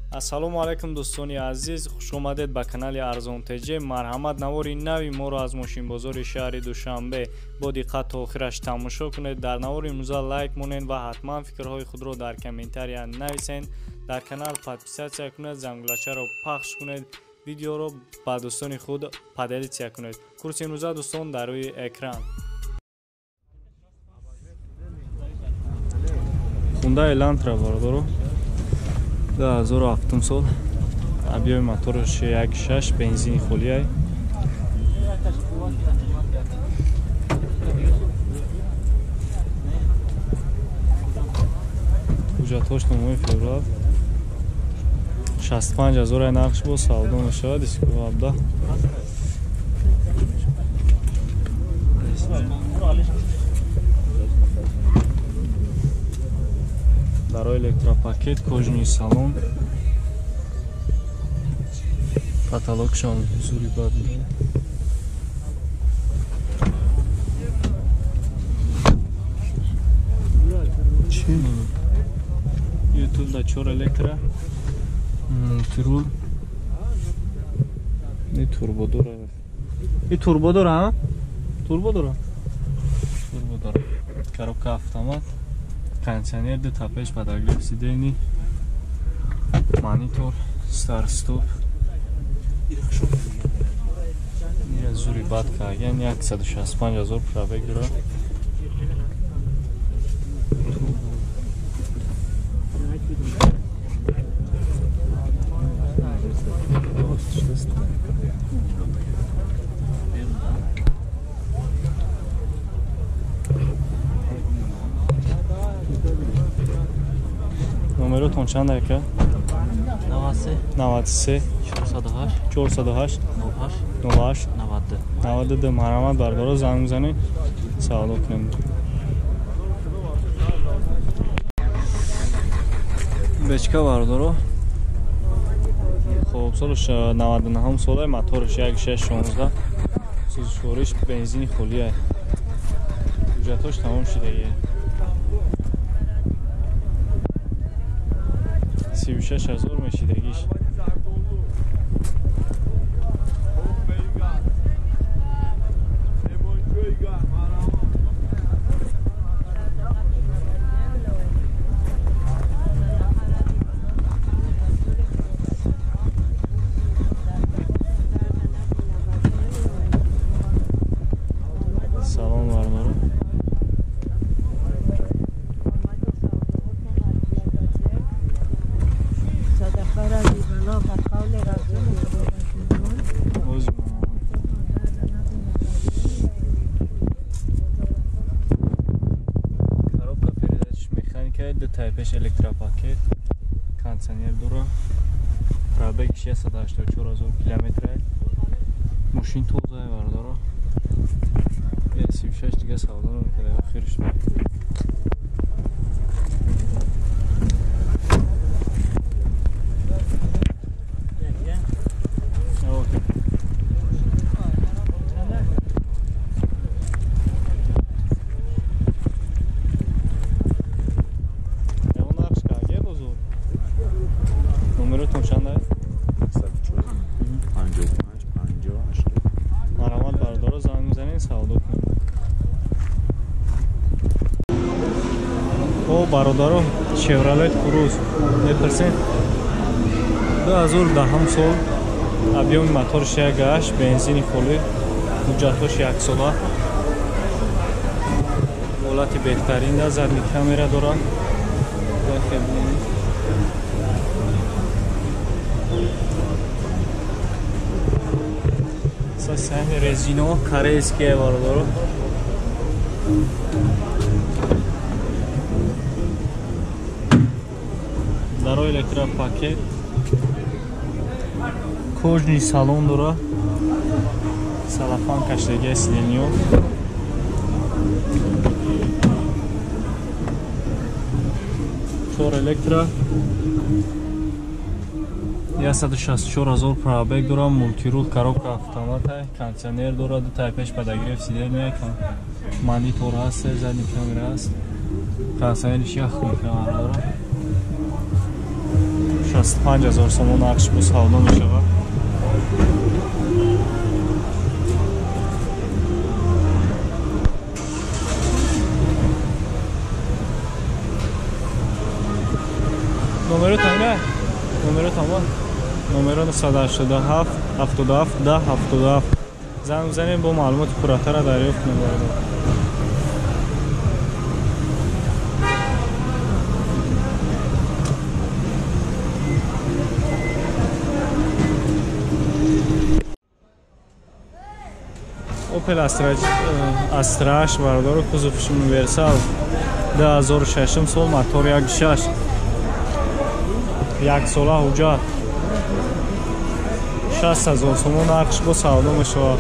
Ассалому алайкум дӯстони азиз, хуш омадед ба канали Арзон ТЖ. Марҳамат, навори нави моро аз мошинбозори шаҳри Душанбе бо диққат то охираш тамошо кунед. Дар навори имрӯза лайк монед ва ҳатман фикрҳои худро дар комментария нависед. Дар канал подписатсия кунед, зангулачаро пахш кунед, видеоро ба дӯстони худ поделитсия кунед. Курси имрӯза дӯстон дар рӯи экран. Хунда Элантра бародаро 2007 сол, объёми мотораш 1.6, бензини холиай. Ҳуҷҷатҳош номои феврал. 65 ҳазор ай нақш бо савдо мешавад. 17 дарои электропакет, кожаный салон, потолокшон зури бад. Ютуб да чор электро, мультирул, и турбо дора. И турбо дора, турбо дора, турбо дора. Коробка автомат, кондиционер, ду тапеш, подогрев сидений, монитор, старт стоп. Ира зури бад кардан, 165 ҳазор пробег дора. Номеротон чанд ака? 93 408 408 98 92 92. Марҳамат бародаро, занг бизанед, савдо кунем. Бечка бародаро, хоб солаш 99 сола, мотораш 1.6 16, сӯзишвориш бензини холия. Ҳуҷҷатҳош тамом шудагия. 36 ҳазор мешидагиш. Салом бародаро. Коробка передач механика, ду тайпеш электропакет, кондиционер дора, пробег 684 ҳазор километр. Мошин тоза бародаро. 36 дига савдо намекарда охирш. Номеротон чанд аст? 104 55 58. Марҳамат бародаро, занг бизанед, савдо кунед. О бародаро, Chevrolet Cruze мепурсед. 2010 сол, объёми моторш 1.8, бензини холӣ, ҳуҷҷатҳош яксола. Ҳолати беҳтарин да, задний камера дорад. Сами резино корейские бародаро. Дарои электропакет, кожаный салон дора, салафан кашидагия сиденьё. Чор электро, 164 ҳазор пробег дора, мультирул, коробка автомат, кондиционер дора, ду тайпеш подогрев сиденья, монитор ҳаст, задний камера ҳаст, кондиционериш ях мекунад бародаро. 65 ҳазор сомон нархш бо савдо мешавад. Номеро тамина? Номеро тамон? Номеро 987 77 10 77. Занг бизанем, бо маълумоти пурратарро дарёфт кунем бародар. Opel Astra H бародаро, кузовш универсал 2006 сол, мотор 1.6, як сола ҳуҷҷат, 60 ҳазор сомон нархш бо савдо мешавад.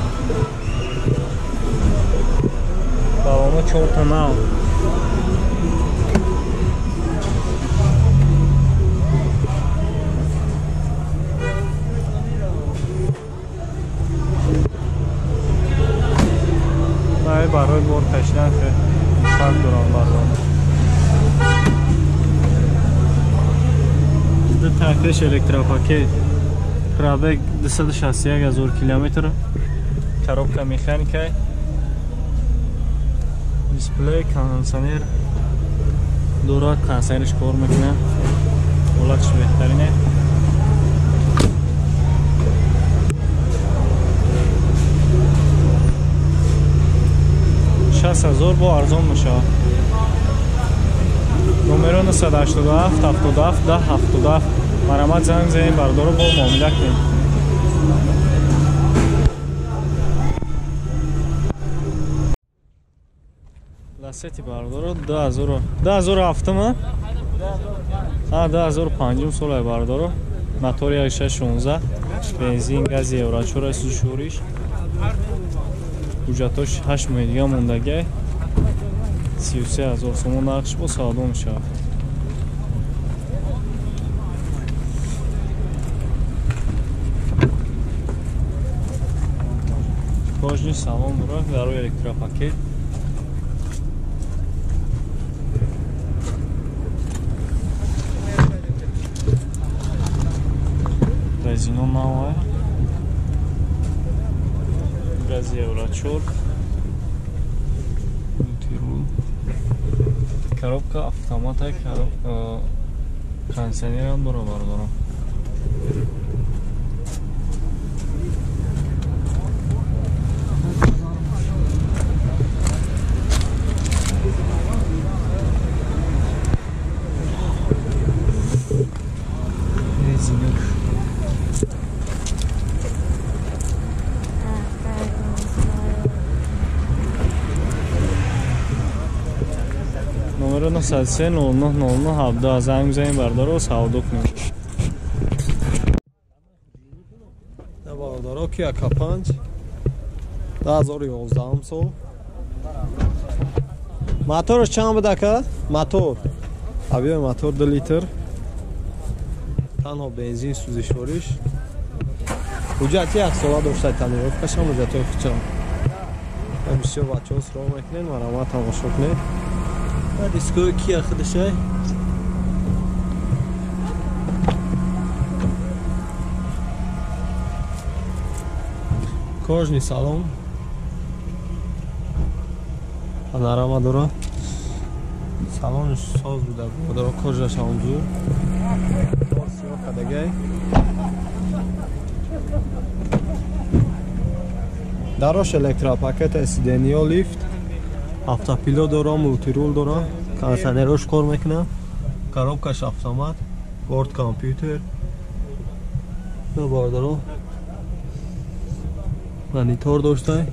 Балоно 4 та нав. Барои бор кашидан фарқ дорам барои. Ду тафеш электропакет, пробег 261 ҳазор километр, коробка механика, дисплей, кондиционер дорад, кондиционерш кор мекунад, ҳолатш беҳтарине. 60 ҳазор бо арзон мешавад. Номеро 987 77 10 77. Марҳамат занг занем бародаро, бо муомила кунем. Ласети бародаро 2007 2005 солай бародаро, мотори 1.16, бензин, гази евро 4, сӯзишвориш, ҳуҷҷатош 8 моҳи дига мондагиай. 33 ҳазор сомон нархш бо савдо мешавад. Кожни салон дорад, дарои электропакет. Резино навай, гази евро 4, мультирул, коробка автомата, кондиционерам дора бародарам. Номеро 903 09 09 17. Занг бизанем бародаро, савдо кунем. Бародаро, Kia K5 2011 сол. Моторш чанд буд ака? Мотор. Объёми мотор 2 литр. Танҳо бензин, сӯзишвориш. Ҳуҷҷати як сола дошта, тонировкашам, ҳуҷҷатҳои худшам. Бисёр бачаҳо суроғ мекунед, марҳамат тамошо кунед. Дискои Kia худашай. Кожни салон. Панорама дора. Салонш соз буда, дора кожаш ҳамзур. Сиёҳ кадагай. Дарош электропакет, сидениё, лифт, автопилот дора, мултирул дора, кондиционерош кор мекунад, коробкаш автомат, борт компютер. Бародаро, монитор доштай.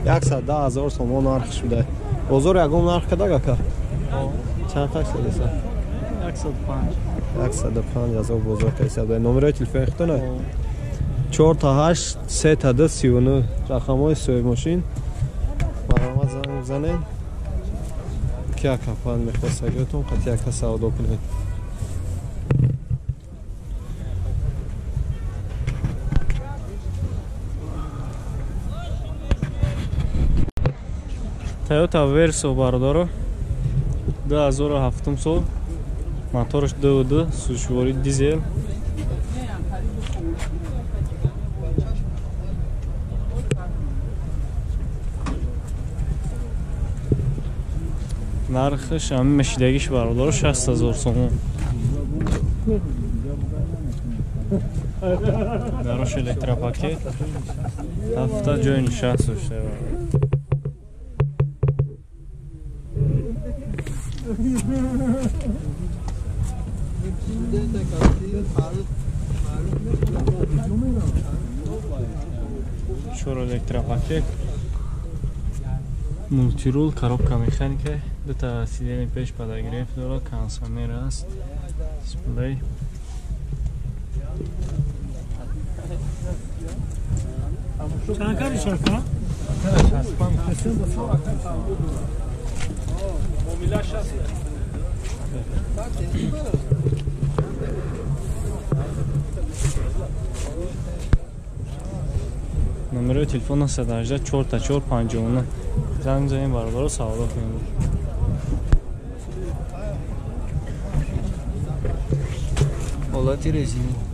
110 000 сомон нарх шуда. Бозор ягон нарх кадак ака? Чанд такс дадеса? 105. 105 ҳазор бозор кайсада. Номерои телефони худтона? 4 та 8 3 та 2 39 рақамҳои соҳибмошин. Марҳамат занг бизанед. Kia K5 мехостагиотон қатъи яка савдо кунед. Toyota Verso бародаро 2007 сол, мотораш 2.2, сӯзишворӣ дизел. Нархаш ҳамин мешидагиш бародаро 60 000 сомон. Дарош электропакет, ҳафта ҷои нишаст дошта. Чор электропакет, мултирул, коробка механика, дута сидени пеш подогрев дорад, кондиционер аст, дисплей. Номерои телефон 918 4 4 59. Занг занем бародаро, савдо кунем. Ҳолати резинӣ.